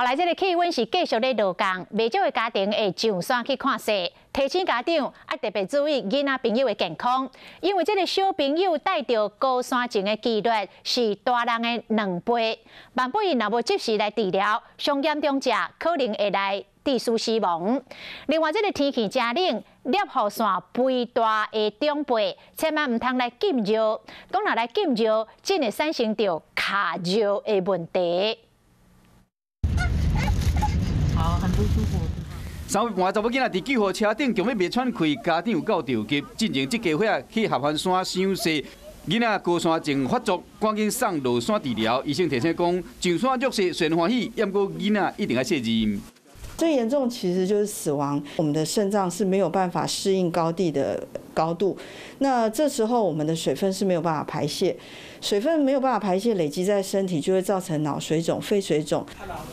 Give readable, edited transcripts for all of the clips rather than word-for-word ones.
後來這个氣溫是繼續咧落降，袂少的家庭會上山去看雪。提醒家長愛特別注意囡仔朋友的健康，因為這个小朋友帶著高山症的幾率是大人的2倍。萬不伊若無及時來治療，上嚴重者可能會來致使死亡。另外，這个天氣誠冷，攝護腺肥大的長輩，千萬毋通來禁尿，講若來禁尿，真會產生著卡尿的問題。好，很不舒服。3月半，查某囡仔佇救護車頂，強欲袂喘氣，家長有夠著急。進前這家伙仔去合歡山賞雪，囡仔高山症發作，趕緊送落山治療。醫生提醒講，上山落雪雖然歡喜，毋過囡仔一定愛細認。最嚴重其實就是死亡。我們的腎臟是沒有辦法適應高地的高度，那這時候我們的水分是沒有辦法排泄，水分沒有辦法排泄，累積在身體就會造成腦水腫、肺水腫。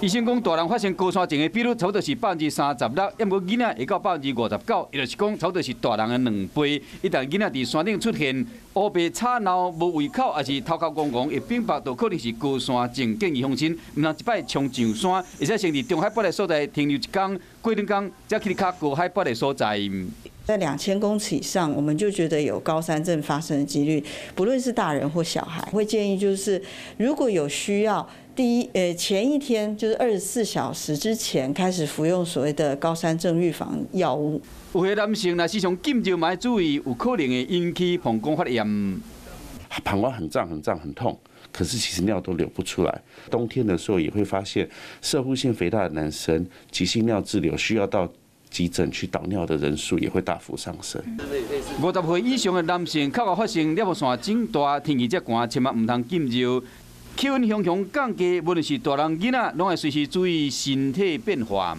醫生講，大人發生高山症的比率差不多是36%，毋過囡仔會到59%，也就是講差不多是大人的2倍。一旦囡仔佇山頂出現烏白吵鬧、無胃口，抑是頭殼戇戇、會反白，就可能是高山症。建議鄉親毋通一擺衝上山，會使先佇中海拔的所在停留一工，過兩工才去較高海拔的所在。在2000公尺以上，我們就覺得有高山症發生的幾率，不論是大人或小孩，會建議就是如果有需要，第一，前一天就是24小時之前開始服用所謂的高山症預防藥物。有的男性若時常禁尿，嘛愛注意，有可能會引起膀胱發炎。膀胱很脹、很脹、很痛，可是其實尿都流不出來。冬天的時候也會發現，攝護腺肥大的男生急性尿滯留需要到急診去導尿的人數也會大幅上升。50歲以上的男性，較會發生攝護腺腫大，天氣遮寒，千萬毋通禁尿。氣溫雄雄降低，無論是大人囡仔，攏愛隨時注意身體變化。